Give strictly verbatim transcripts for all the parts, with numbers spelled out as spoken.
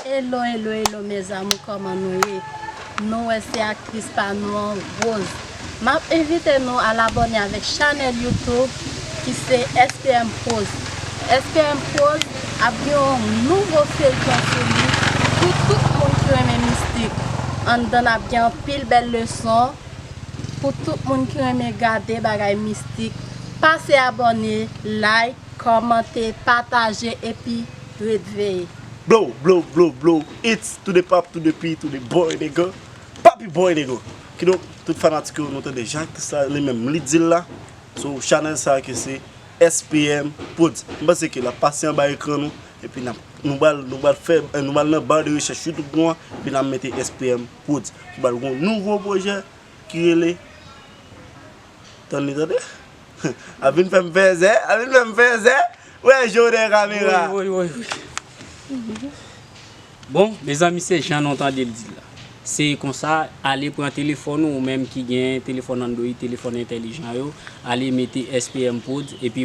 Hello, hello, hello, mes amours, kòman nou ye? Nou wè se aktris pa nou an, Rose. M ap envite nou al abòne avèk chanèl YouTube ki se S P M Prose. S P M Prose ap gen yon nouvo feyton sou li pou tout moun ki renmen mistik. Anndan n ap gen anpil bèl leson pou tout moun ki renmen gade bagay mistik. Pase abòne, like, kòmante, pataje epi ret veye. Blow, blow, blow, blow. It's to the pop, to the P, to the boy, nigga. Papi boy, nigga. Kidonk, tout fanatik yo, nou tande jan aktris la, li menm, li di l la. Sou chanèl sa ki se S P M Prose. M panse ke l ap pase anba ekran nou, epi n ap, nou pral, nou pral fè, nou pral nan ba de rechèch YouTube nou an, epi n ap mete S P M Prose. Ki pral gen yon nouvo pwojè ki rele Tann li tande. Ap vin fè m fè zè, ap vin fè m fè zè. Wè, je w dèyè kamera. Woy, woy, woy, woy. Bon, mezanmi, se jan nou tande l di l la. Se konsa, ale pran telefòn ou, ou menm ki gen telefòn Android, telefòn entèlijan yo, ale mete S P M Prose, epi.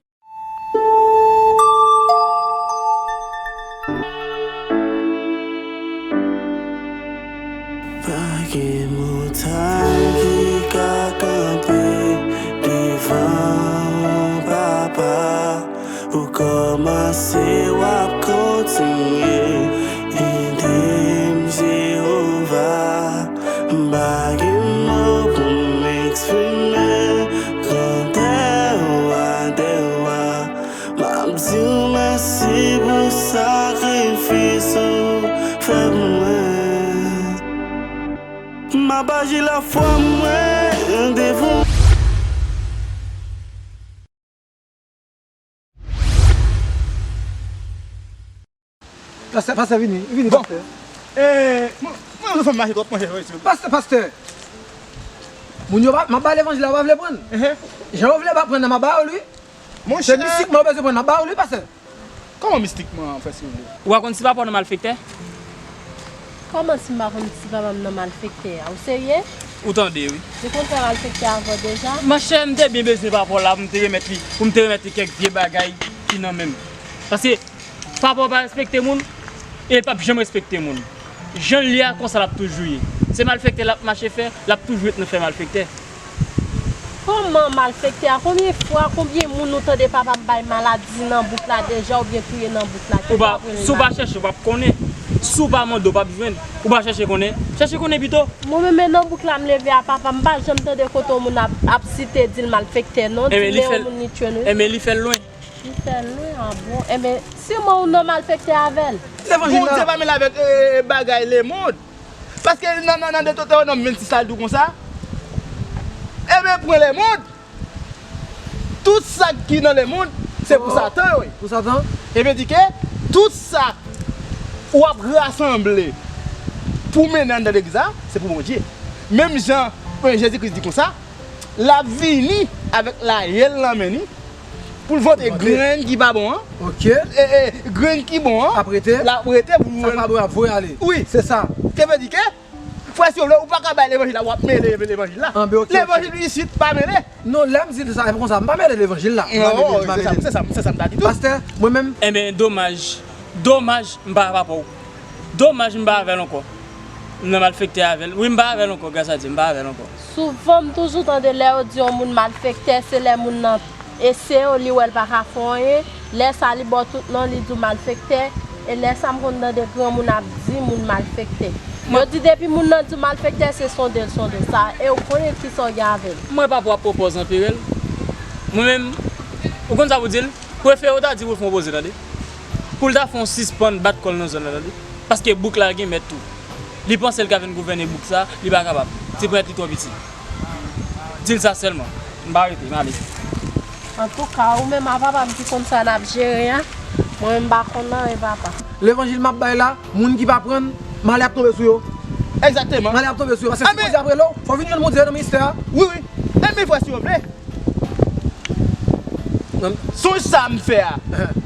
Pa gen montay ki ka kanpe devan w, Papa. Ou kòmanse, w ap kontinye. Ede m, Jewova. M pa gen mo pou m eksprime grandè w, grandè w. M ap di w mèsi pou sakrifis ou fè pou mwen. M ap aji lafwa mwen devan. Pastè, pastè, vini, vini, pastè. Eh, mwen, mwen, mwen fè mache twòp, mwen, mwen, mwen. Pastè, pastè. Moun yo pa, m ap ba levanjil la, ou pa vle pran l. Jan yo vle ba pran nan, m ap ba yo l, wi. Se Monchè, mistikman yo bezwen pran, m ap ba yo l, wi, pastè. Kòman mistikman, frè Sylvie? Ou pa konn si papa w nan malfektè? Kòman si m pa konn si papa m nan malfektè a? Ou serye? Ou tande, wi. Ou konn fè malfektè avè w deja? Monchè, m te byen bezwen papa w la pou m te remèt li, pou m te remèt li kèk vye bagay ki nan men m. Paske papa w pa respekte moun, e l p ap janm respekte moun. Jan l ye a, konsa l ap toujou ye. Se malfektè l ap mache fè, l ap toujou ret nan fè malfektè. Kòman malfektè a? Konbyen fwa, konbyen moun ou tande papa m bay maladi nan bouk la deja oubyen touye nan bouk la? Ki fwa pou l la? Si w pa chèche, w p ap konnen. Si w pa mande, w p ap jwenn. Ou pa chèche konnen? Chèche konnen pito. Mwen menm, e nan bouk la m leve a, papa m pa janm tande kote yon moun ap, ap site di l malfektè non, di l e yon moun li tchwe non. Enben li fè l lwen. Li fè l lwen, a bon? Enben, siman ou nan malfektè avè l. Levanjil la. Bondye pa mele avèk eh, eh, bagay lemonn. Paske nan, nan, nan Detewonòm vennsis la, l di w konsa, Ebyen, pran lemonn, tout sa ki nan lemonn, se pou Satan yo ye. Pou Satan? Ebyen, di ke tout sa w ap rasanble pou mennen anndan legliz la, se pou Bondye. Menm jan eh, Jezi Kris di konsa, l ap vini avèk layèl nan men li, pou l vante grenn ki pa bon an. Ok. E, e, grenn ki bon an. Ap rete. L ap rete pou l. Sa k pa bon ap voye ale. Wi. Se sa. Ke vle di ke, frè si w vle, ou pa ka bay levanjil la, w ap mele levanjil la. Anben, ok, ok. Levanjil isit pa mele. Non, lè m di l sa, e pou konsa, m pa mele levanjil la. M pa mele l, m pa mele l. Se sa, se sa m ta di tou. Pastè, mwen menm. Enben, domaj. Domaj, m pa papa w. Domaj, m pa avè l ankò. M nan malfektè avè l. Wi, m pa avè l ankò, gras a Dye, m pa avè l ankò. Souvan, m toujou tande lè yo di yon moun malfektè, se lè moun nan eseye w, li wè l pa ka fè w anyen. Lè sa, li ba w tout non, li di w malfektè. E lè sa, m konn tande granmoun ap di moun malfektè. Yo di depi moun nan di w malfektè, se sonde l sonde w. Sa, e w konnen kisa w gen avè l. Mwen pa pou ap pwopoze anpire l. Mwen menm, ou konn sa pou di l? Prefere w ta di pou l fè yon poze, tande. Pou l ta fè yon sispann bat kò l nan zòn nan, tande. Paske bouk la gen mèt tou. Li panse l ka vin gouvène bouk sa, li pa kapab. Ti prèt li twò piti. Di l sa sèlman. M pa rete, m ale. Antouka, ou menm a papa m ki konn sa n ap jere a. Mwen menm m pa konn anyen, papa. Levanjil m ap bay la, moun ki pa pran, malè ap tonbe sou yo. Egzakteman. Malè ap tonbe sou yo. Paske si Bondye ap rele w, fò w vin jwenn Bondye nan ministè a. Wi, wi. Enben, frè, si w vle. Sonj sa m fè a.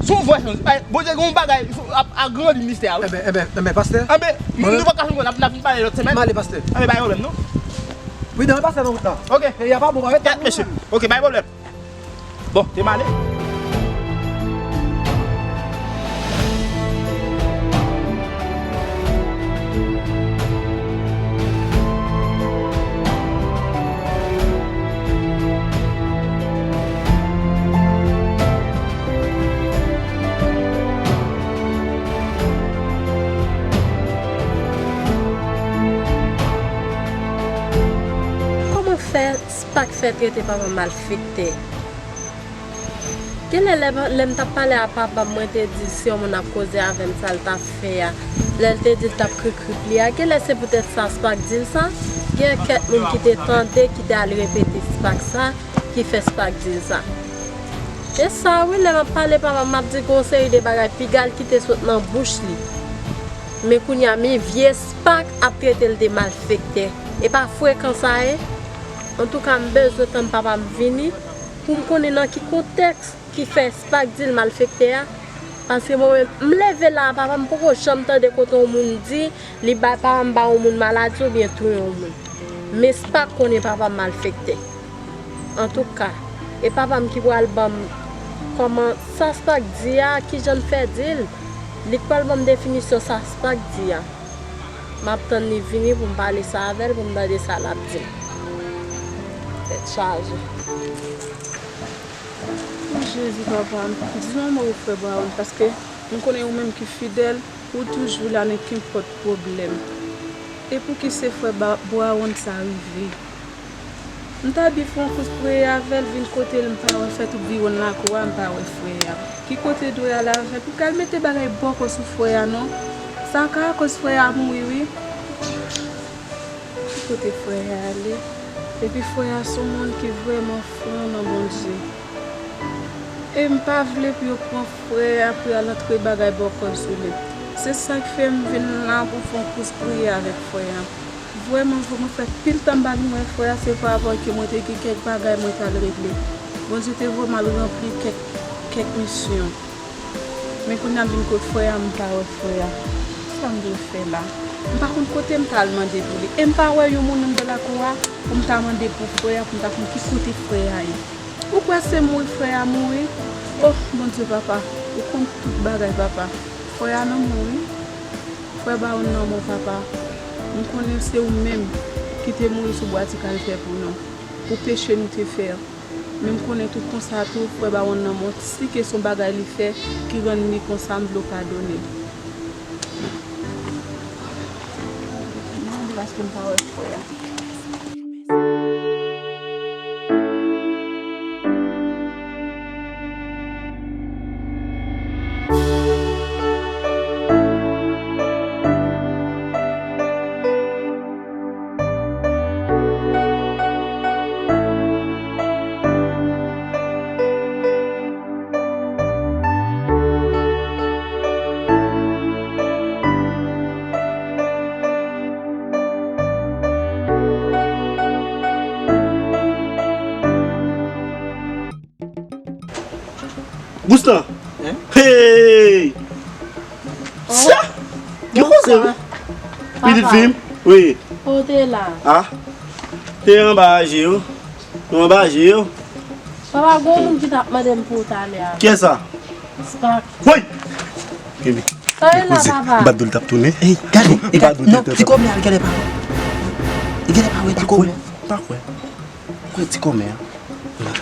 Si w vwè sonj, Bondye gen yon bagay ap agrandi ministè a, wi. Enben, enben, enben, pastè. Enben, nou pa ka fin konn, n ap fin pale lòt semèn. M ale, pastè. Enben, pa gen pwoblèm, non. Pridan, pastè, nan wout la. Ok. Peyi a pa bon, pa ret. Kat mesye. Ok, pa gen pwoblèm. Bon, te m ale. Spak fè trete papa m malfektè. Genlè lè, lè m t ap pale a papa m, mwen te di l se yon moun ap koze avè m, sa l t ap fè a. Lè l te di l t ap kri kri pli a, genlè se poutèt sa Spak di l sa. Gen kèk moun ki te tande, ki te al repete Spak sa, ki fè Spak di l sa. E sa wi, lè m ap pale papa m, m ap di gon seri de bagay piga l ki te sot nan bouch li. Men kounye a, men vye Spak ap trete l de malfektè. E pa frekan sa ye? Antouka, m bezwen tann papa m vini pou m konnen nan ki kontèks ki fè Spak di l malfektè a. Paske mwen menm, m leve la a papa, m poko janm tande kote yon moun di li bay papa m ba yon moun maladi oubyen touye yon moun. Men Spak konnen papa m malfektè. Antouka, e papa m ki pral ban m kòman sa Spak di a, kijan l fè di l. Li k pral ban m definisyon sa Spak di a. M ap tann li vini pou m pale sa avè l, pou m tande sa l ap di m. Tèt chaje. O Jezi, papa m, di yon mo pou frè Brown, paske m konnen ou menm ki fidèl, ou toujou la nan kenpòt pwoblèm. E pouki se frè Ba-, Brown sa rive? M ta byen fè yon kous preye avè l, vin kote l, m pa wè, fè tout viwonn lakou a, m pa wè frè a. Ki kote dwe al avè l? Pou k al mete bagay bòkò sou frè a non. Sa ka akoz frè a mouri wi. Ki kote frè a ale? Epi frè a se yon moun ki vrèman fran nan Bondye. E m pa vle pou yo pran frè a pou y al antre bagay bòkò sou li. Se sa k fè m vin la pou m fè yon kous priyè avèk frè a. Vrèman vre, mwen fè pil tan m pa vin wè frè a, se pa rapò ke mwen te gen kèk bagay mwen t al regle. Bondye te voye m al ranpli kèk, kèk misyon. Men kounye a m vin kot frè a, m pa wè frè a. Sa m dwe fè la? M pa konn kote m ta al mande pou li. E m pa wè yon moun anndan lakou a pou m ta mande pou frè a, pou m ta konn ki kote frè a ye. Ou kwè se mouri frè a mouri? Oh, Bondye papa, ou konn tout bagay papa. Frè a nan mò wi. Frè Brown nan mò papa. M konnen se ou menm ki te mouri sou bwa ti kalvè pou nou, pou peche nou te fè. Men m konnen tout konsa tou, frè Brown nan mò, si ke se yon bagay li fè ki rann li konsa, m vle w padone l. Mande paske m pa wè frè a. Boustan! Hey! Sa! Gen koze wi! Pitit fi m? Wi. Kote la? Ah! Te anba aje yo. Anba aje yo. Papa, gon moun ki t ap mande m pou ou talè a. Kiyès sa? Spak. Woy! Kenbe. Sa e la, papa? M pa t di w l t ap tounen. Ey, gade, e gade. Non, ti kòmè a, gade pa wè. E gade pa wè ti kòmè. Pa kwè. Kwè ti kòmè a.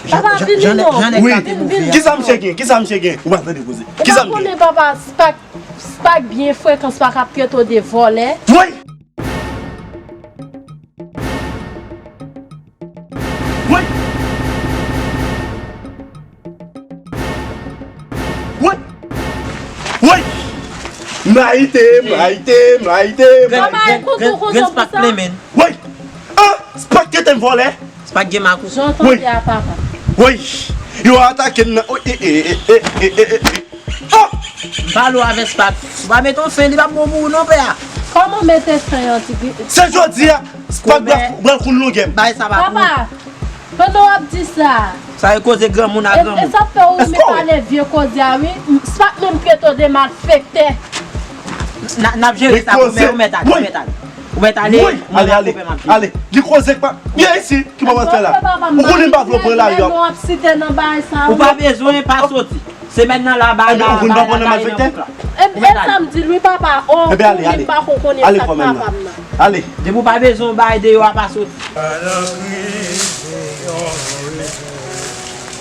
Papa, vini non. Wi. Vin, vin. Kisa misye gen? Kisa misye gen? Ou pa tande koze. Kisa m gen? Ou pa konnen papa, Spak, Spak byen frekan, Spak ap trete w de vòlè. Woy! Woy! Woy! Woy! Mayite, mayite, mayite, mayite. Papa, ekout ou kontan pou sa? Woy! Ah! Spak trete m vòlè. Spak gen makou. Jan w tande a, papa. Woy! Yo atake m nan. Woy, e, e, e. Oh! M pale w avè Spak. Ou pa mete yon fen, li p ap bon pou ou non, pè a. Kòman mete fen an, ti gri-? Se jodi a, Spak pral, pral koun longè m. Bagay sa pa pou ou. Papa, pandan w ap di sa. Sa e koze granmoun a granmoun. E sa fè ou renmen pale vye koze a, wi. Spak menm trete w de malfektè. N a, n ap jere sa, kòmè, ou mèt ale, ou mèt ale. Ou mèt ale, mwen la koupe m ap jere. Ale, ale. Gen koze k pa, vin isi, ki mwen pral fè la. Ou konnen m pa vle w pran lari a. Ou pa bezwen pa soti. Semèn nan la, bay la, bay la, bay nan bouk la. E sa m di l wi papa, oh, kounye m pa konn konnen sa k papa m nan. Ale. Depi w pa bezwen yon bagay deyò a, pa soti. Pa nan kriz, yon rezon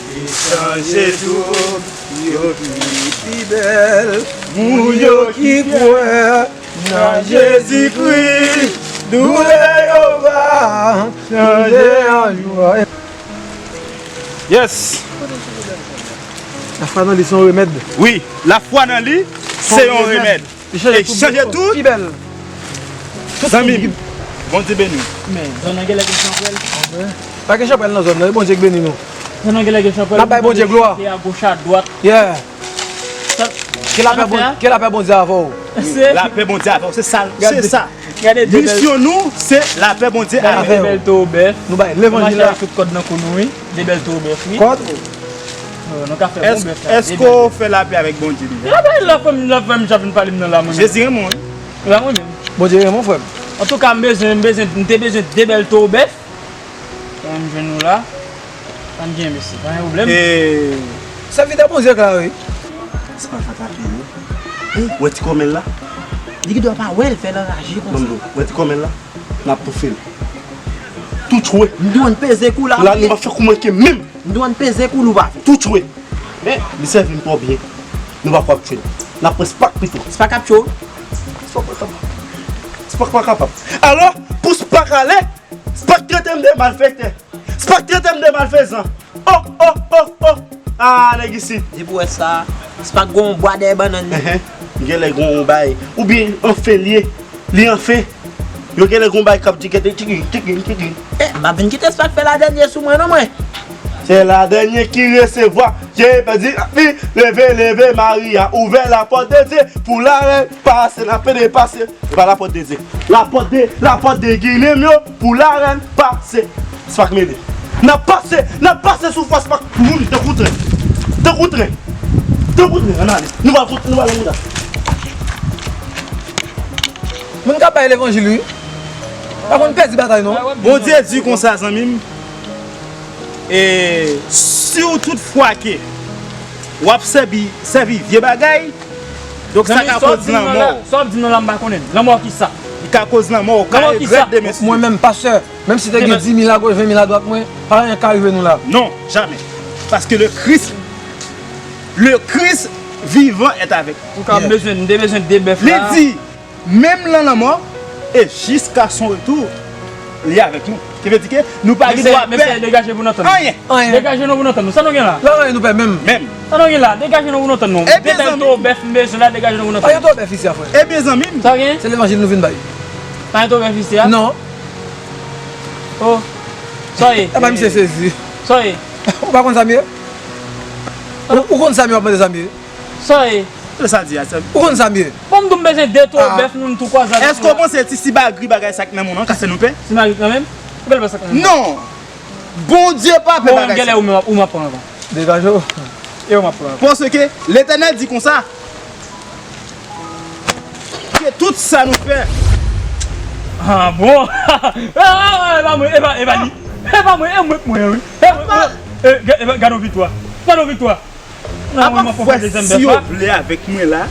ki chanje tout, yo ki pi bèl, moun yo ki kwè nan Jezikri, doulè yo va Yes. Lafwa nan li se yon remèd. Wi, lafwa nan li se yon remèd. Li chanje tout. Li chanje tout. Pi bèl. Zanmi m, Bondye beni w. Men, zòn nan genlè gen chanpwèl. Pa gen chanpwèl nan zòn nan, e Bondye k beni nou. Zòn nan genlè gen chanpwèl. N ap bay Bondye glwa. Kote a goch, a dwat. Yeah. Sa, ke lapè Bondye avè w. Lapè Bondye avè w, se sa, se sa. Misyon nou, se lapè Bondye avè w. Nou bay levanjil la. Tout kòd nan kou nou, wi. De bèl towo bèf, wi. Kòd? Oh, nou ka fè bon bèf la. Èske w fè lapè avèk Bondye deja? Lapè, lapè, lapè, m ap vin pale m nan la, mwen menm. Jezi renmen w, wi. La, mwen menm. Bondye renmen w, frè m. Antouka, m bezwen, m bezwen, m te bezwen de bèl towo bèf. Mwen menm jwenn nou la. Ann gen, mesye, pa gen pwoblèm. Sèvitè Bondye k la, wi. Se pa sa k ap fini. Ou wè ti kòmèl la? Li gen dwa pa wè l, fè l anraje konsa. Wè ti kòmèl la? N ap toufe l. Tou tchwe. M di w ann peze kou la. La, nou pa fè kou manke menm. M di w ann peze kou l ou pa fè. Tou tchwe. Men, li sèvi m twò byen. Nou pa kwè ap tchwe l. N ap pran Spak pito. Spak ap tchwe w? Spak pa kapab. Spak pa kapab. Alò, pou Spak ale, Spak trete m de malfektè. Spak trete m de malfezan. Oh, oh, oh, oh. Ah, nèg isit. Depi w wè sa, Spak gon bwa dèyè bannann li. Enhen. Genlè gon bay. Oubyen anfen li ye. Li anfen. Yo genlè gon bay k ap di kete tikin, tikin, tikin. Eh, m ap vin kite Spak fè ladènye sou mwen, non, mwen. Se ladènye ki resevwa. Jezi di, leve, leve, Maria, ouvè lapòt de Dye pou larèn pase, n ap pede pase. E pa lapòt de Dye. Lapòt de, lapòt de Ginen m yo pou larèn pase. Spak mele. N ap pase, n ap pase sou fwa Spak moun tankou tren. Tankou tren. Tankou tren, ann ale. Nou pral fout, nou pral nan mouda. Moun k ap bay levanjil, wi. Pa konn pèdi batay, non. Bondye di konsa, zanmi m. E si w tout fwa ke w ap sèvi, sèvi vye bagay, donk sa ka koz lanmò w. Sa w ap di m nan la, m pa konnen. Lanmò kisa? Li ka koz lanmò w, w ka regrèt demen si Dye vle. Mwen menm, pastè, menm si te gen di mil agoch, ven mil adwat mwen, pa anyen ka rive nou la. Non, jamè. Paske le Christ, le Christ vivant est avec nous. Antouka, m bezwen, m te bezwen de bèf la. Li di, menm lan lanmò, e jiska son retou, li avèk nou. Ki vle di ke nou pa gen dwa pè. Mesye, degaje pou nou tann nou. Anyen. Anyen. Degaje nou pou nou tann nou. Sa nou gen la? La, anyen nou pè menm. Menm. Sa nou gen la? Degaje nou pou nou tann nou. De bèl towo bèf m bezwen la, degaje nou pou nou tann nou. Pa gen towo bèf isi a, frè. Ebyen, zanmi m. Sa w gen? Se levanjil nou vin bay. Pa gen towo bèf isi a? Non. Oh. Sa w ye? Epa misye sezi. Sa w ye? Ou pa konn sa m ye? Ou, ou konn sa m ye, w ap mande sa m ye? Sa w ye? Sa di a, sa. Ou konn sa m ye? Bon, m di w m bezwen de towo bèf, nou, nou tou kwaze avèk nou la. Èske w panse ti sibagri bagay sa k nan men w nan ka fè nou pè? Sibagri nan men m? Ou genlè wè sa k nan men m? Non! Bondye pa pè bagay sa. Ou menm, ou m ap pran avan. Degaje w. E ou m ap pran avan. Paske Letènèl di konsa. Ke tout sa nou fè. Ah, bon. Ah, e pa mwen, e pa, e pa li. E pa mwen, e mwen, mwen, wi. E mwen, mwen. E, ga-, e, gade yon viktwa. Gade yon viktwa. Apa frè, si yo vle avèk mwen la,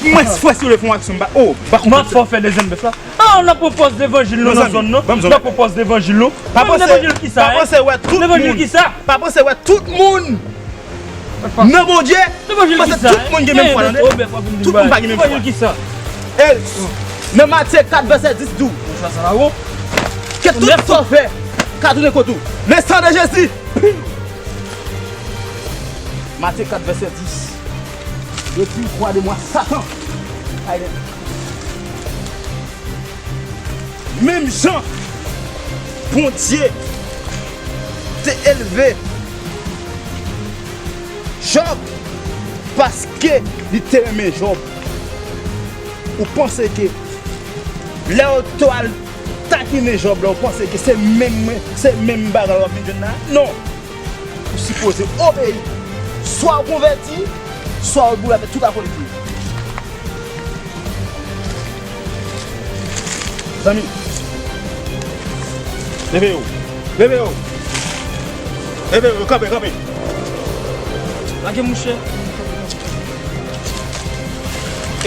mwen frè, si yo vle fè yon aksyon, m pa, oh, m pa konprann sa. M ap fè w fè dezyèm bèf la. Ah, n ap pran pòz levanjil nou nan zòn nan. N ap pran pòz levanjil nou. Pa panse, levanjil kisa, pa panse wè tout moun. Levanjil kisa? Pa panse wè tout moun nan Bondye. Levanjil kisa? Tout moun gen menm fwa, tande. Tout moun pa gen menm fwa. Levanjil kisa? E, nan Matye kat vèsè dis di w, ke tout sa w fè ka tounen kont ou. Le sang de Jésus. Matye kat vèsè dis. Retire kwa de mwen, Satan. Amen. Menm jan Bondye te elve Jòb paske li te renmen Jòb. Ou panse ke lè yo t al takinen Jòb la, ou panse ke se menm, se menm bagay w ap vin jwenn la? Non. Ou sipoze obeyi. Swa ou konvèti, swa ou boule avèk tout akolit ou yo. Zanmi, leve yo. Leve yo. Leve yo, kanpe, kanpe. Lage mouche.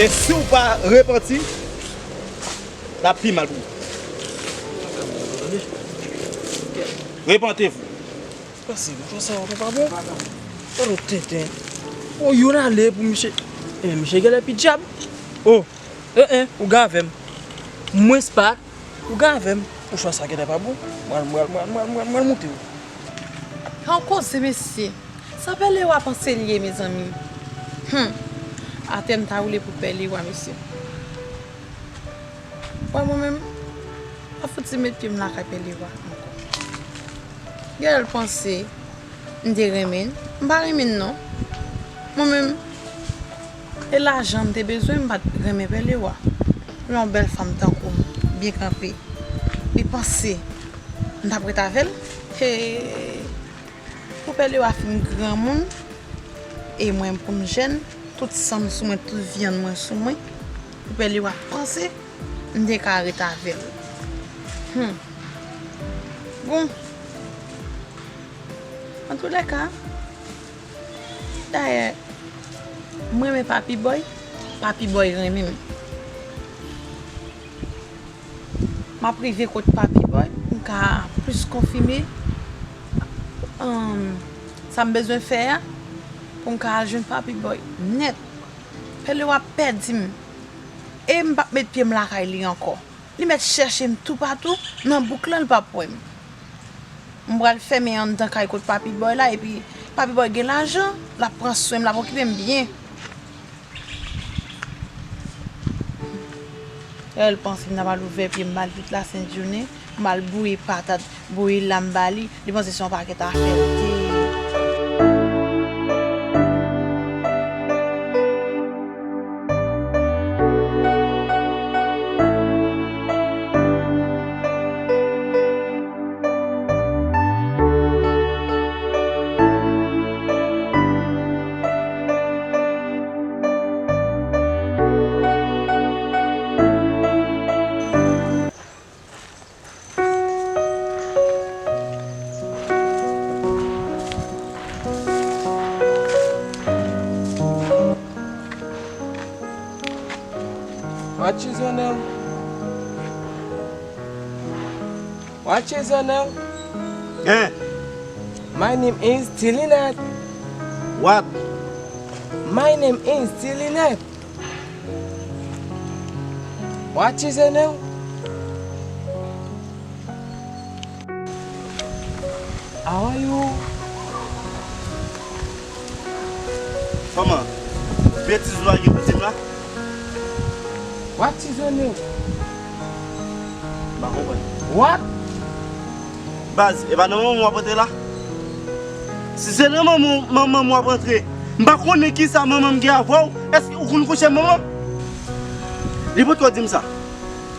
E si w pa repanti, l ap pi mal pou ou. Repentez-vous. Pase, mouchwa sa yo pa bon. Gade yon tenten. O, youn ale pou misye. Ebyen, misye genlè pi dyab. O, en, en, ou gen avè m. Mwen Spak, ou gen avè m. Mouchwa sa gentan pa bon. Mwen, mwen, mwen, mwen, mwen, mwen moute w. An koze, mesye. Sa Pè Lewa panse l ye, mezanmi? Hum. Atè m ta woule pou Pè Lewa, mesye. Wè mwen menm, pa fouti met pye m lakay Pè Lewa ankò. Gèl panse m te renmen l. M pa renmen l non. Mwen menm, e lajan m te bezwen, m pa t renmen Pè Lewa. Yon bèl fanm tankou m, byen kanpe. Li panse m t ap ret avè l? He! Pou Pè Lewa fin granmoun, e mwen pou m jèn, tout san m sou mwen, tout vyann mwen sou mwen, pou Pè Lewa panse m te ka ret avè l. Hum. Bon. Antoulèka, dayè, m renmen Papi Bòy, Papi Bòy renmen m. M ap rive kot Papi Bòy, m ka plis konfime, um, sa m bezwen fè a, pou m ka al jwenn Papi Bòy nèt. Pè Lewa pèdi m. E m p ap met pye m lakay li ankò. Li mèt chèche m toupatou, nan bouk lan, li p ap wè m. M pral fèmen anndan kay kot Papi Bòy la, epi Papi Bòy gen lajan, l ap pran swen m, l ap okipe m byen. Lè l panse m ta pral ouvè pye m ba l tout lasent jounen, m al bouyi patat, bouyi lam ba li, li panse se yon pakèt afè l te ye. What is your name? What is your name? Eh? My name is Tilinet. What? My name is Tilinet. What is your name? How are you? Kòman? Betiz ou lage pou di m la? What is your name? M pa konprann. What? Baz, e pa nan manman w ap antre la? Si se nan manman, manman m w ap antre, m pa konnen kisa manman m gen avè w. Èske ou konn kouche manman m? Li potko di m sa.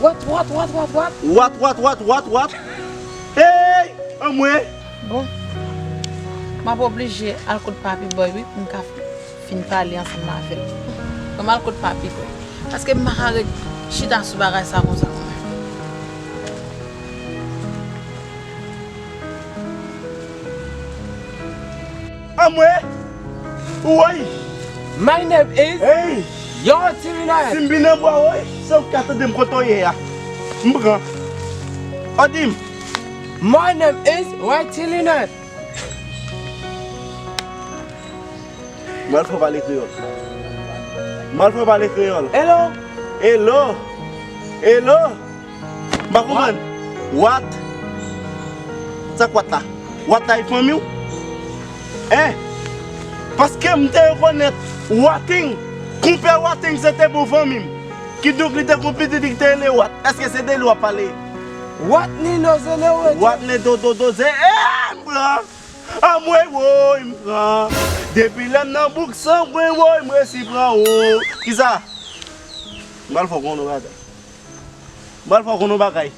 What, what, what, what, what? What, what, what, what, what? Hey! Anmwe! Bon, m ap oblije al kot Papi Bòy, wi, pou m ka fin pale ansanm avè l. Bon, m al kot Papi Bòy. Paske m pa ka ret chita sou bagay sa konsa. Anmwe! Woy! My name is Hey! Yo Tilinet. Si m vin anba, woy, se ou k ka tande m kote w ye a. M pran. Odi m. My name is White Tilinet. M al fè w pale kreyòl. M al fè w pale kreyòl. Hello. Hello. Hello. M pa konprann. What? Sa k what la? What la e fanmi w? Hein? Paske m te rekonèt Wating. Konpè Wating se te bon fanmi m. Kidonk li te gon pitit li te rele What. Èske se de li w ap pale? What ni no zene wete. What ni do do do ze. Eh, m pran. Anmwe woy, m pran. Depi lè m nan bouk san gwen woy, m resi pran ou. Kisa? M pral fè w konnen yon bagay. M pral fè w konnen yon bagay.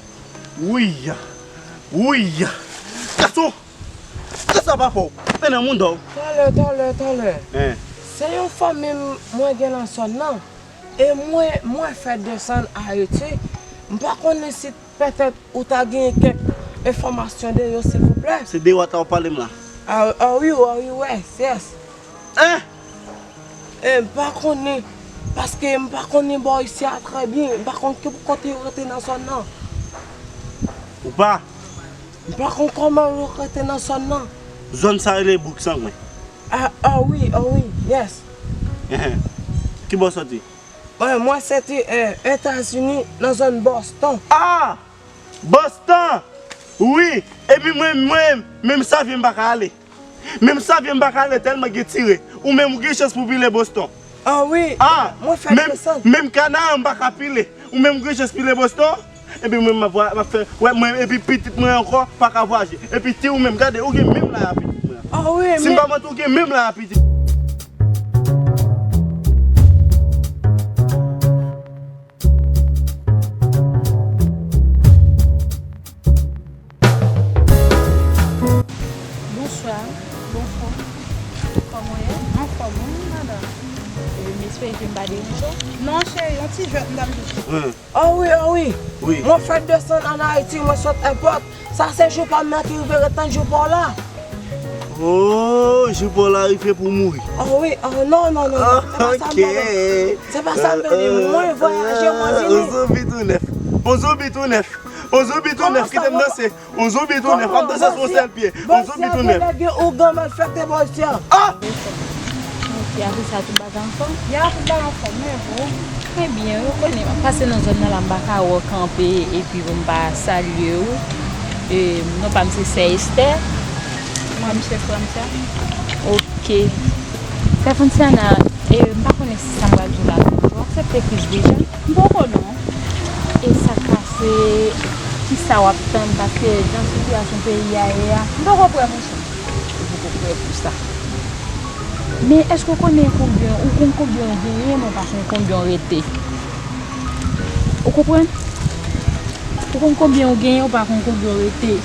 Wouy! Wouy! Gason! Kisa pa fè w? Men nan mouda w. Talè, talè, talè. Hein. Se yon fanmi m mwen gen nan zòn nan. E mwen, mwen fèk desann Ayiti. M pa konnen si petèt ou ta genyen kèk enfòmasyon de yo, silvouplè. Se de What la w ap pale m la? Ah, ah wi, ah wi, wè, yes. Hein? E, m pa konnen, paske m pa konnen bò isi a trè byen. M pa konn ki kote yo rete nan zòn nan. Ou pa? M pa konn kòman yo rete nan zòn nan. Zòn sa rele Bouk Sangwen. Ah, ah wi, ah wi, yes. Enhen. Ki bò w soti? Mwen, mwen soti, eh, Etazini, nan zòn Boston. Ah! Boston! Wi! Epi mwen, mwen, menm Savye m pa ka ale. Menm Savye m pa ka ale tèlman gen tire. Ou menm ou gen chans pou pile Boston. Ah wi, ah, mwen fè menm, desann. Menm Kanaran m pa ka pile. Ou menm ou gen chans pile Boston. Epi mwen m ap vwa-, m ap fè, wè mwen, epi pitit mwen ankò pa ka vwaje. Epi ti ou menm, gade, ou gen menm la a pitit mwen. Ah wi, si m men pa manti, ou gen menm la a pitit. Bonswa. Bonswa. Kòman w ye? Anfòm, wi, madanm. E, m espere ke m pa deranje w. Non, cheri, yon ti jwèt m t ap jwe. Wi. Oh wi, oh wi. Wi. Mwen fèk desann ann Ayiti, mwen sot èpòt. Sa se jou pa m nan ki rive ret nan jou pa w la. Oh, jou pa w la rive pou w mouri. Oh wi, oh non, non, non, non. Se pa sa m vle di. Se pa sa m vle di. Mwen vwayaje, mwen vini. On zonbi tou nèf. On zonbi tou nèf. On zonbi tou nèf. Kite m danse. On zonbi tou nèf. M ap danse sou yon sèl pye. On zonbi tou nèf. Gen ougan malfektè bòsya. Ah! Ok, apre sa, tout bagay anfòm? Ya, tout bagay anfòm, men bon. Ebyen, ou konnen, m ap pase nan zòn nan la, m pa ka wè w kanpe, epi pou m pa salye w. E, non pa m se Sè Estè. Mwen, m se Francia. Ok. Sè Franciana, e, m pa konnen si sa m pral di w la, ou aksepte Kris deja? M poko non. E sa k pase, kisa w ap tann? Paske jan sitiyasyon peyi a ye a, m poko prè, monchè. Ou poko prè pou sa. Men èske w konnen konbyen, ou konn konbyen w genyen, men w pa konn konbyen w rete. Ou konprann? Ou konn konbyen w genyen, ou pa konn konbyen w rete.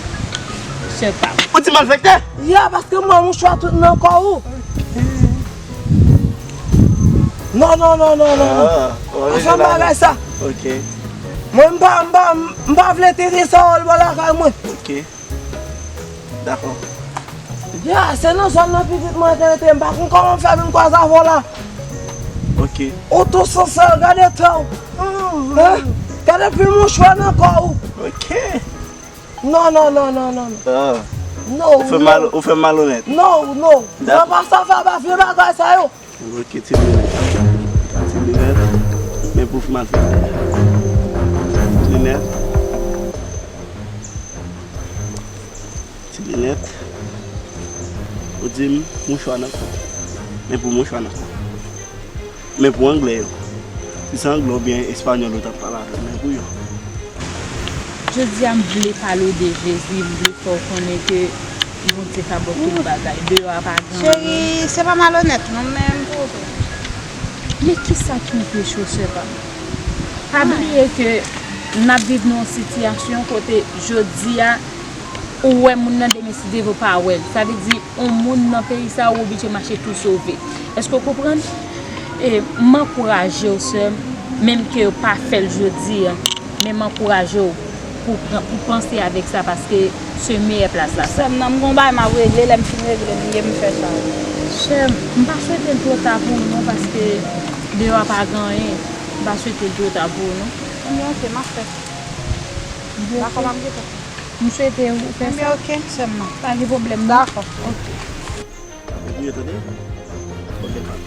Sè pa m. Ou ti malfektè? Ya, paske mwen, mouchwa tout nan kò ou. Non, non, non, non, non, non. Ah, pa fè bagay sa. Ok. Mwen, m pa, m pa, m pa vle tete sa wòl bò lakay mwen. Ok. Dakò. Ya, se nan zòn nan pitit mwen te rete, m pa konn kòman m fè vin kwaze avè w la. Ok. Ou tou sansè, gade tan w. Hein? Gade pil mouchwa nan kò ou. Ok. Non, non, non, non, non, non. Ah. Non, ou fè mal, ou fè malonèt. Non, non. Dakò. Nan pa sa fè pa vye bagay sa yo. Ok, ti linèt. Ti linèt. Men pou malfektè. Ti linèt. Ti linèt. Ou di m mouchwa nan kò. Men pou mouchwa nan kò. Men pou anglè yo. Si se anglè oubyen espanyòl ou t ap pale avè m, men pou yo. Jodi a, m vle pale w de Jezi, m vle fè w konnen ke Bondye ka ba w tout bagay. Deyò a pa gen anyen. Cheri, se pa malonèt non, men m pwouve. Men kisa ki anpeche w, sè pa m? Pa bliye ke n ap viv nan yon sitiyasyon kote jodi a, ou wè moun nan, demen si Dye vle w pa wè l. Sa vle di, yon moun nan peyi sa, ou oblije mache pou sove. Èske w konprann? E, m ankouraje w, sè m, menm ke w pa fè l jodi a, men m ankouraje w pou pran, pou panse avèk sa, paske se meyè plas la sa. Sè m, nan m gon bagay m ap regle, lè m fin regle, m ye m fè sa. Sè m, m pa swete l twò ta pou ou non, paske deyò a pa gen anyen. M pa swete l twò ta pou ou non. Ebyen, ok, m ap fè. Dakò, m ap gentan fè. M swete ou fè sa. Ebyen, ok, sè m nan. Pa gen pwoblèm non. Dakò, ok. Ou ye tande? Ok, pa.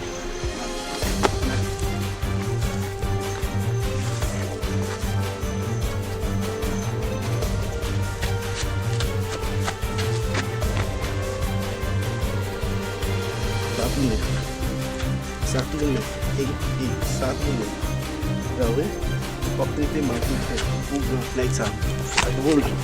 Sa tounen. Sa tounen. E, e, sa tounen. Sa vre? W ap rete mal pou fè. Pou gran nèg sa. Sa gen pwoblèm.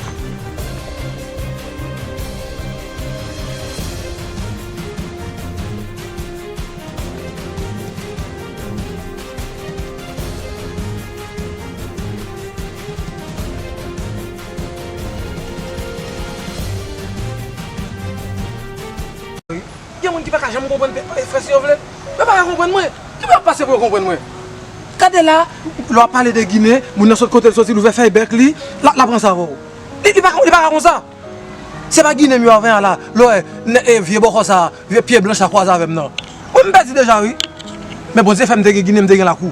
Gen moun ki pa ka janm konprann pe-, e, frè si yo vle. Yo pa ka konprann mwen. Ki pou yo pase pou yo konprann mwen? Gade la, lè w ap pale de Ginen, moun nan sot kote l soti, l ouvè fèy bèk li, l ap, l ap ranse avè w. Li, li pa, li pa ka konsa. Se pa Ginen m yo avè a la. Lè w wè, nè, e, vye bòkò sa, vye pye blanch la kwaze avè m nan. Mwen, m pèdi deja, wi. Men Bondye fè m te gen Ginen, m te gen lakou.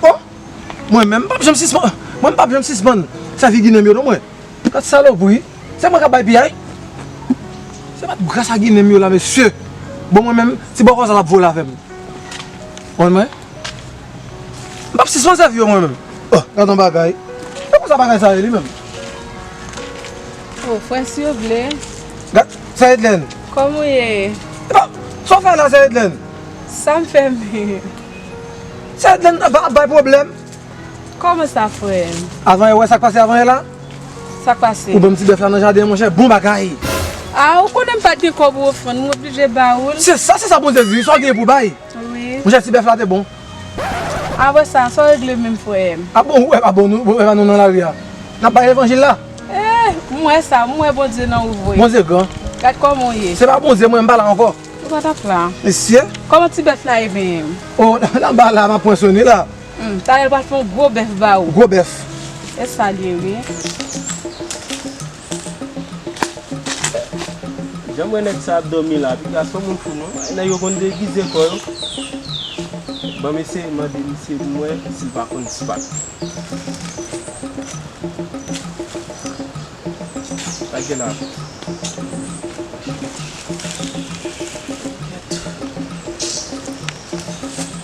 Oh! Mwen menm, m p ap janm sispann, mwen, m p ap janm sispann sèvi Ginen m yo, non, mwen. Gad salopri. Se mwen k ap bay piyay. Se pa t gras a Ginen m yo la, mesye. Bon, mwen menm, ti bòkò sa t ap vole avè m. Konprann mwen? M p ap sispann sèvi yo, mwen menm. Oh, gad yon bagay. Se konsa bagay sa ye, li menm. O, frè, si w vle. Gad, sè Edlène. Kòman w ye? Epa, sa w fè la, sè Edlène? Sa m fè menm? Sè Edlène ap bay pwoblèm. Kòman sa, frè m? Avan yè, w wè sa k pase avan yè la? Sa k pase? Ou ban m ti bèf la nan jaden an, monchè, bon bagay. A, ou konnen m pa t gen kòb ofrann, m oblije ba ou l. Se sa, se sa Bondye di, sa w gen pou bay. Wi. Monchè, ti bèf la te bon. Apre sa, sa w regle menm, frè m? A bon, ou wè pa bon, nou, ou wè pa nou nan lari a. N ap bay levanjil la. Eh, m wè sa, m wè Bondye nan ou vre. Bondye gran. Gad kòman w ye. Se pa Bondye, mwen, m pa la ankò. Ou pa t ap la. Mesye. Kòman ti bèf la ye menm? O, anba la, m ap pran swen li la. Hmm, talè l pral fè yon gwo bèf ba ou. Gwo bèf. E sa l ye, wi. Jan m wè nèg sa ap dòmi la, piga se yon moun fou non. Nèg yo konn degize kò yo. Ban m eseye mande misye pou m wè si l pa konn spak. Sa gen la.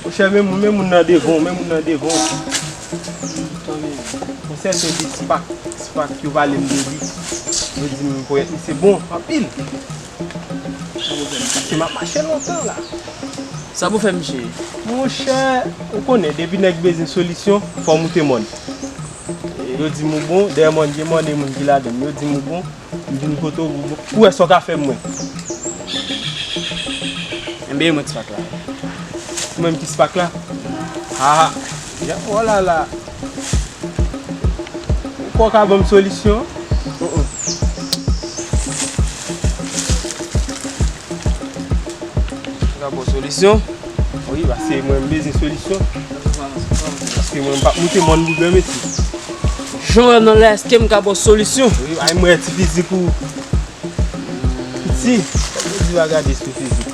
Monchè, men moun, men moun nan devan w, men moun nan devan w. Yon sèten de Spak, Spak yo pale m de li. Yo di m ponyèt misye bon anpil. Misye m ap mache lontan la. Sa pou fè misye? Monchè, ou konnen, depi nèg bezwen solisyon, fò w moute mòn. Yo di m ou bon, dèyè mòn gen mòn e moun ki ladan l. Yo di m ou bon, m vin kote w pou, pou wè sa w ka fè mwen. Enben, mwen ti Spak la. Ou menm ki Spak la? Ah, ya, oh la la. Ou kwè w ka ban m solisyon? Mm, mm. Ou ka ban w solisyon? Wi, paske mwen m bezwen solisyon. Paske mwen m p ap moute mòn pou granmesi. Jan w wè m nan la, èske m ka ba w solisyon? Wi, ay mwen ti fizik ou. Piti, kòm yo di pa gade sou fizik.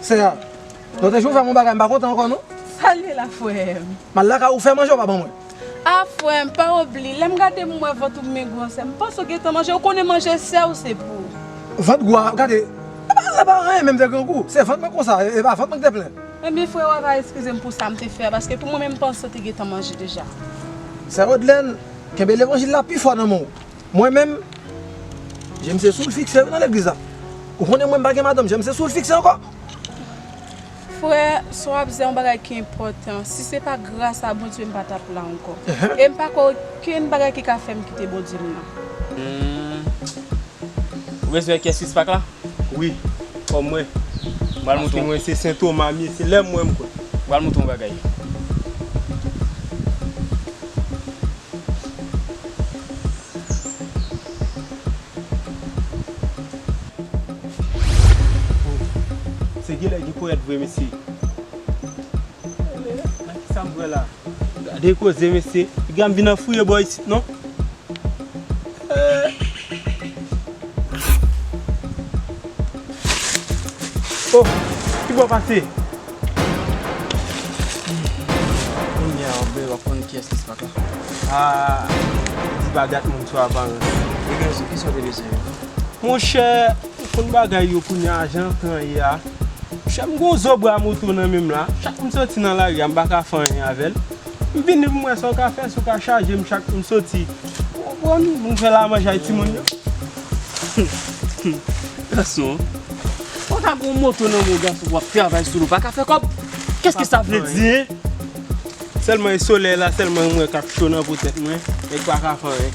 Sè a, lòt jou w fè m yon bagay, m pa kontan ankò non. Sa l ye la, frè m? M al lakay ou fè manje ou pa ban mwen. A, frè m, pa oubli, lè m gade m wè vant ou mengou an sè m, m panse w gentan manje, ou konnen manje sè w se pou. Vant gwo a, gade, e pa, e pa anyen menm de grangou, se vant mwen konsa, e, e pa vant mwen ki te plen. Ebyen, frè, w a pa eskize m pou sa m te fè a, paske pou mwen menm, m panse w te gentan manje deja. Sè Odlèn, kenbe levanjil la pi fò nan men w. Mwen menm, je m se sou l fikse wi nan legliz la. Ou konnen mwen m pa gen madanm, je m se sou l fikse ankò. Frè, sa w ap di a yon bagay ki enpòtan. Si se pa gras a Bondye, m pa t ap la ankò. Ehe. E m pa kwè okenn bagay ki ka fè m kite Bondye m nan. Hmm. Ou bezwen wè kiyès ki Spak la? Wi, fò m wè. M pral montre w. Paske mwen se Sen Toma m ye, se lè m wè m kwè. M pral montre w yon bagay. Se genlè gen ponyèt vre, mesye. Nan kisa m pran la? Gade koze, mesye. Piga m vin anfouye bò isit, non? Eh. Oh, ki bò pase? Kounye a, w ap konn kiyès ki Spak la. Ah, di pa gad moun sou aparans. Ebyen, ki sa w te bezwen? Monchè, ou konn bagay yo kounye a, jan tan ye a. Monchè, m gon zo bra moto nan men m la. Chak m soti nan lari a, m pa ka fè anyen avè l. M vini pou m wè sa w ka fè, si w ka chaje m chak m soti. Ou konprann, pou m fè lamanjay timoun yo. Gason, ou ta gon moto nan men w, gason, w ap travay sou l, ou pa ka fè kòb. Qu'est-ce que ça veut dire? Sèlman e solèy la, sèlman m wè k ap cho nan po tèt mwen, e pa ka fè anyen.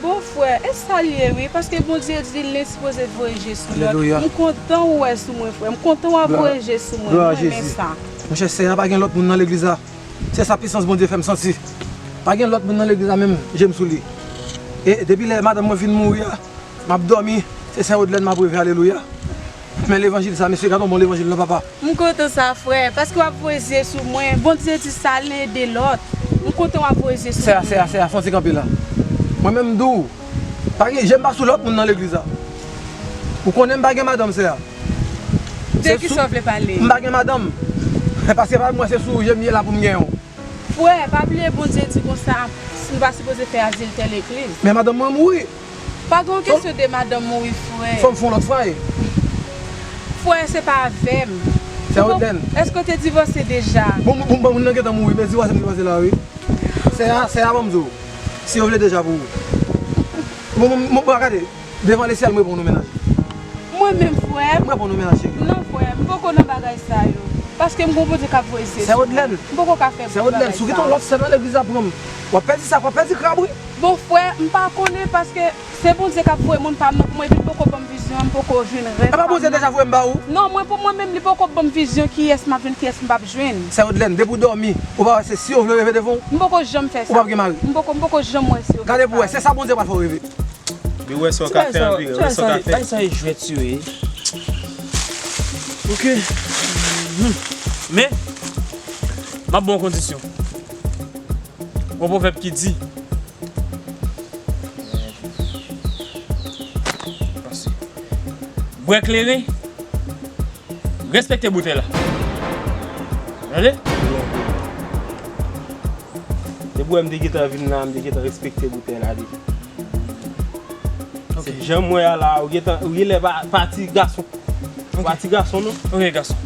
Bon, frè, e sa l ye, wi, paske Bondye di l, li sipoze voye je sou lòt. Alelouya. M kontan w wè sou mwen, frè. M kontan w ap voye je sou mwen. Glwa a Jezi. Mwen renmen sa. Monchè, Seyè a pa gen lòt moun nan legliz la. Se sa pisans Bondye fè m santi. Pa gen lòt moun nan legliz la menm, je m sou li. E depi lè madanm mwen fin mouri a, m ap dòmi, se Sen Odlèn m ap reve, alelouya. Men levanjil sa, mesye, gade yon bon levanjil non, papa. M kontan sa, frè, paske w ap voye zye sou mwen. Bondye di sa, len ede lòt. M kontan w ap voye zye sou mwen. Sè a, sè a, sè a, fè yon ti kanpe la. Mwen menm m di w, pa gen, je m pa sou lòt moun nan legliz la. Ou konnen m pa gen madanm, sè a. De kisa w vle pale? M pa gen madanm. Paske pa mwen se sou je m ye la pou m gen yon. Frè, pa bliye Bondye di konsa, nou pa sipoze fè adiltè legliz. Men madanm mwen mouri. Pa gen yon kesyon de madanm mouri, frè. Fò m fè yon lòt fwaye. Frè, se pa avè m. Sè Odlèn. Èske w te divòse deja? Bon, bon, bon, moun nan gentan mouri, men divòse m divòse la, wi. Sè a, sè a, ban m di w. Si yo vle deja pou ou. Bon, bon, bon, bon, gade, devan lesyèl, m reponn ou, mennaj. Mwen menm, frè m. M reponn ou, mennaj, cheri. Non, frè m, m poko nan bagay sa yo. Paske m gon Bondye k ap voye sè sou mwen. Sè Odlène. M poko ka fè bagay sa. Sè Odlène, si w kite yon lòt sè nan legliz la, pran m. W ap pèdi sa, w ap pèdi krab, wi. Bon, frè, m pa konnen paske se Bondye k ap voye moun pa m nan pou mwen, epi l poko ban m vizyon an, m poko jwenn rèv pa m nan. Epa Bondye deja voye m ba ou? Non, mwen pou mwen menm, li poko ban m vizyon kiyès m ap jwenn, kiyès m p ap jwenn. Sè Odlène, depi w dòmi, ou pa wè se si yo vle reve devan w? M poko janm fè sa. Ou p ap gen mari? M poko, m poko janm wè si yo vle. Gade pou wè, se sa Bondye pral fè w reve. Li wè sa w ka fè anpil, wè sa w ka fè. Bay sa e jwèt yo ye. Ok. Mhm. Men, m ap ba w kondisyon. Gon pwovèb ki di, bwè kleren, respekte boutèy la. Tande? Depi w wè m te gentan vin la, m te gentan respekte boutèy la deja. Ok. Se jan m wè a la, ou gentan, ou genlè pa, pa ti gason. Ok. Pa ti gason, non. Ok, gason.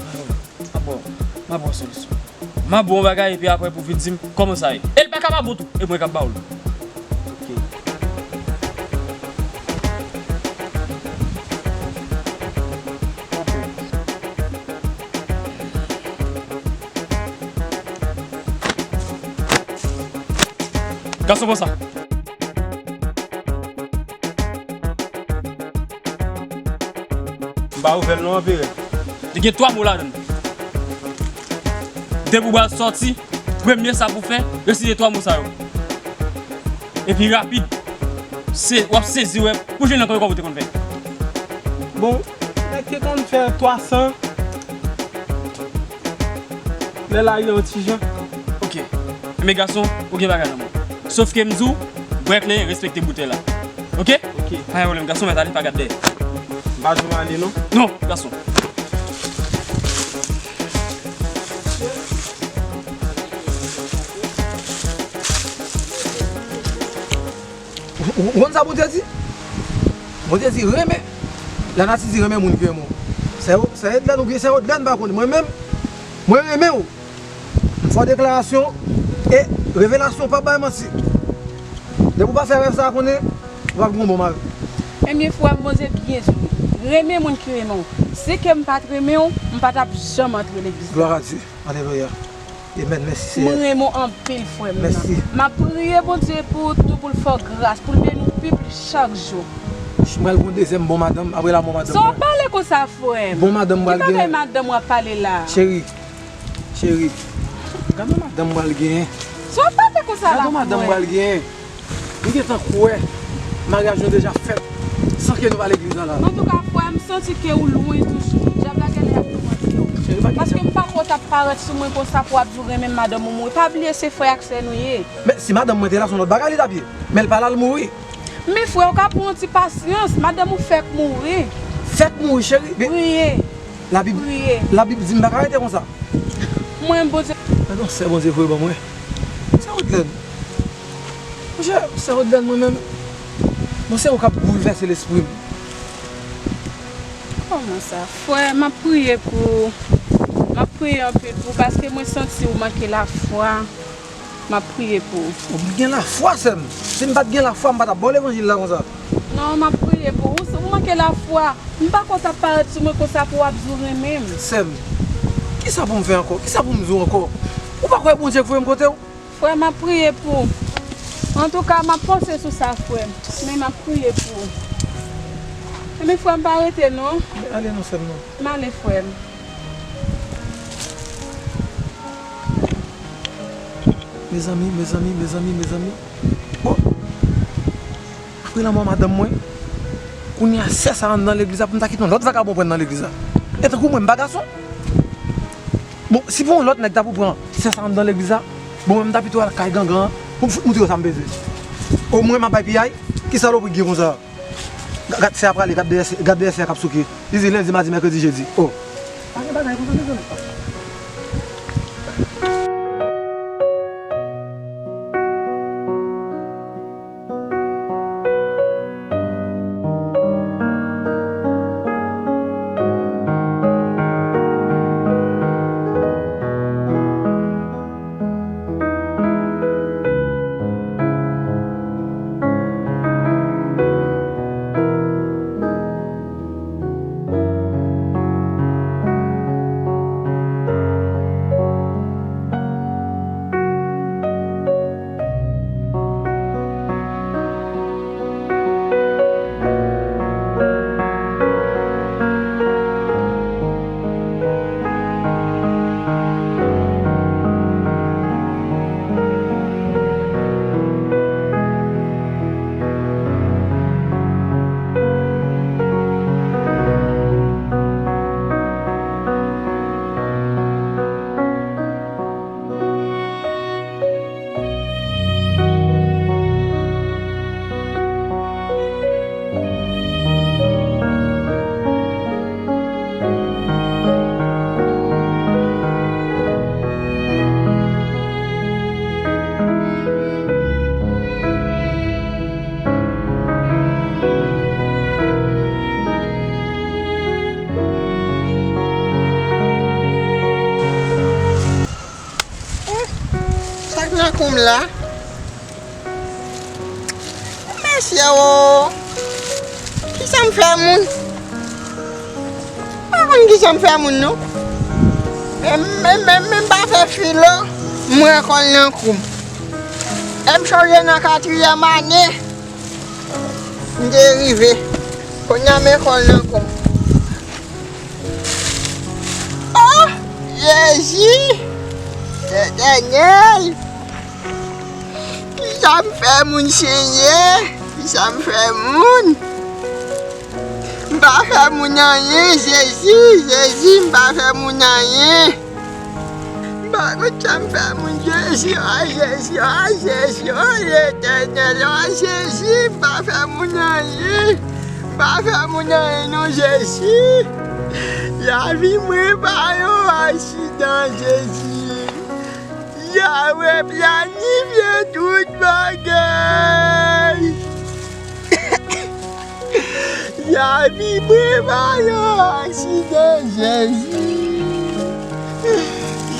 M ap ba w, m ap ba w solisyon. M ap ba w yon bagay, epi apre pou w vin di m kòman sa ye. E l pa ka pa bon tou, e mwen k ap ba w l. Ok. Gason, pran sa. M pa ouvè l non, anperè. Li gen twa mo ladan l. Depi w pral sòti, premye sa pou w fè, resite twa mo sa yo. Epi rapid. Se, w ap sezi wè pou jwenn nan kòb ou te konn fè. Bon, nèg te konn fè twa san. Lè lari an ti jan. Ok. Enben gason, ou gen bagay nan men w. Sof ke m di w, bwè kleren, respekte boutèy la. Ok? Ok. Pa gen pwoblèm, gason, mèt ale, pa gad dèyè. M pa janm ale non. Non, gason. Ou, ou, ou konn sa Bondye di? Bondye di renmen. Lanati di renmen moun ki renmen w. Sè, sè Edlèn oubyen sè Odlèn pa konn. Mwen menm, mwen renmen w. M fè w deklarasyon e revelasyon pa bay manti. Depi w pa fè rèv sa a konnen, ou p ap gen yon bon mari. Ebyen, frè m, Bondye byen di w. Renmen moun ki renmen w. Si ke m pa t renmen w, m pa t ap janm antre legliz la. Gloire à Dieu. Alelouya. Amen. Mèsi, Senyè. Mwen renmen w anpil, frè m nan. Mèsi. M ap priye Bondye pou ou tou, pou l fè w gras, pou l beni w pi plis chak jou. M pral gen yon dezyèm bon madanm, apre lanmò madanm mwen. Sa w pale konsa, frè m? Bon madanm m pral gen. Ki bagay madanm w ap pale la? Cheri, cheri, gade yon madanm m pral genyen. Sa w pale konsa la, frè m? Gade yon madanm m pral genyen. M gentan kwè maryaj nou deja fèt san ke nou pa legliz la la. Antouka, frè m, santi ke ou lwen toujou. Dyab la genlè ap toumante w. Paske m pa kwè w t ap parèt sou mwen konsa pou w ap di w renmen madanm ou mouri. Pa bliye se frè ak sè nou ye. Men si madanm mwen te la, se yon lòt bagay li t ap ye. Men l pa la, l mouri. Men frè, ou ka pran yon ti pasyans. Madanm ou fèk mouri. Fèk mouri, cheri. Priye. Labib, Labib di m pa ka rete konsa. Mwen, Bondye. Gade yon sè Bondye voye ban mwen. Sè Odlène. Monchè, sè Odlène, mwen menm, bon, se ou k ap boulvèse lespri m. Kòman sa? Frè, m ap priye pou ou. M ap priye anpil pou ou paske mwen santi ou manke lafwa. M ap priye pou ou. Ou gen lafwa, sè m. Si m pa t gen lafwa, m pa t ap ba w levanjil la konsa. Non, m ap priye pou ou. Ou, ou manke lafwa. M pa kwè w t ap parèt sou mwen konsa pou w ap di w renmen m. Sè m, kisa pou m fè ankò? Kisa pou m di w ankò? Ou pa kwè Bondye k voye m kote w? Frè, m ap priye pou ou. Antouka, m ap panse sou sa, frè m. Men m ap priye pou ou. Ebyen, frè m, pa rete non. Ale non, sè m, non. M ale, frè m. Mezanmi, mezanmi, mezanmi, mezanmi. Bon. Apre lanmò madanm mwen, kounye a sè sa anndan legliz la pou m ta kite yon lòt vagabon pran nan legliz la. E tankou mwen, m pa gason. Bon, si pou yon lòt nèg ta pou pran sè sa anndan legliz la, bon, mwen m ta pito al kay gangan an pou m fout moutre yo sa m bezwen. Omwen m ap bay piyay, ki salopri k gen konsa? Ga-, gad sè a prale, gad dèyè sè, gad dèyè sè a k ap souke. Li di lendi, madi, mèkredi, jedi. Oh. Pa gen bagay konsa, mezanmi. Nan kou m la. Mesye o. Kisa m fè moun? M pa konn kisa m fè moun non. Men, men, men, men m pa fè filo, m rekòl nan kou m. E m chonje nan katriyèm ane, m te rive. Kounye a m rekòl nan kou m. Oh, Jezi! Letènèl! Kisa m fè moun, Senyè? Kisa m fè moun? M pa fè moun anyen, Jezi, Jezi, m pa fè moun anyen. M pa konn sa m fè moun, Jezi, o Jezi, o Jezi, o Letènèl, o Jezi, m pa fè moun anyen. M pa fè moun anyen non, Jezi. Lavi mwen pa yon aksidan, Jezi. Yahweh planifye tout bagay. Lavi mwen pa yon aksidan, Jezi.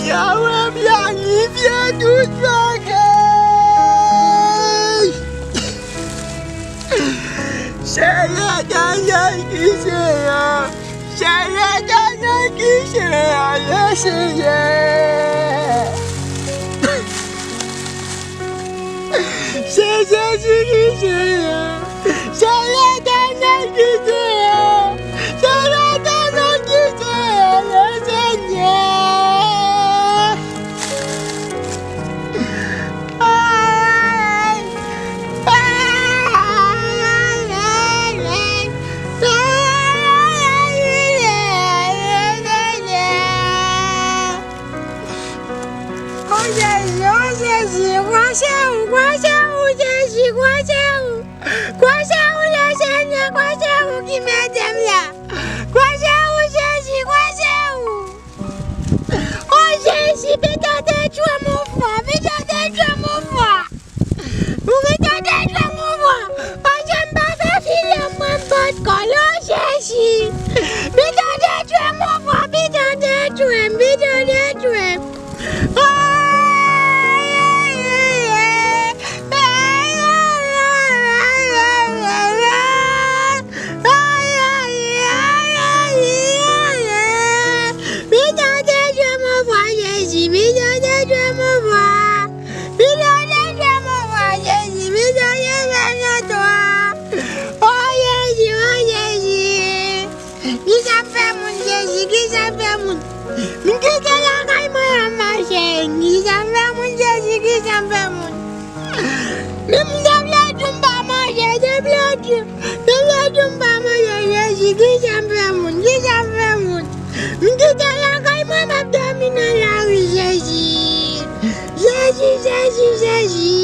Yahweh planifye tout bagay. Se Letènèl ki Senyè. Se Letènèl ki Senyè, le Senyè. Se Jezi ki Senyè. Se Letènèl ki Senyè. Se Letènèl ki Senyè, le Senyè. O Jezi, o Jezi, kwa se ou, kwa se ou, Jezi, kwa se ou. Kwa se ou, le Senyè, kwa se ou ki mete m la. Kwa se ou, Jezi, kwa se ou. O Jezi, pito detwi m yon fwa, pito detwi m yon fwa. Ou pito detwi m yon fwa. Paske m pa fè filo, mwen m pot kòl, o Jezi. Pito detwi m yon fwa, pito detwi m, pito detwi m. Pito detwi m yon fwa, Jezi, pito detwi m yon fwa. Pito detwi m yon fwa, Jezi, pito detwi m yon fwa. O Jezi, o Jezi. Kisa m fè moun, Jezi, kisa m fè moun? M kite lakay mwen an mache. Kisa m fè moun, Jezi, kisa m fè moun? Men m te vle di m pa manje, te vle di, te vle di m pa manje, Jezi, kisa m fè moun, kisa m fè moun? M kite lakay mwen, m ap dòmi nan lari, Jezi. Jezi, Jezi, Jezi.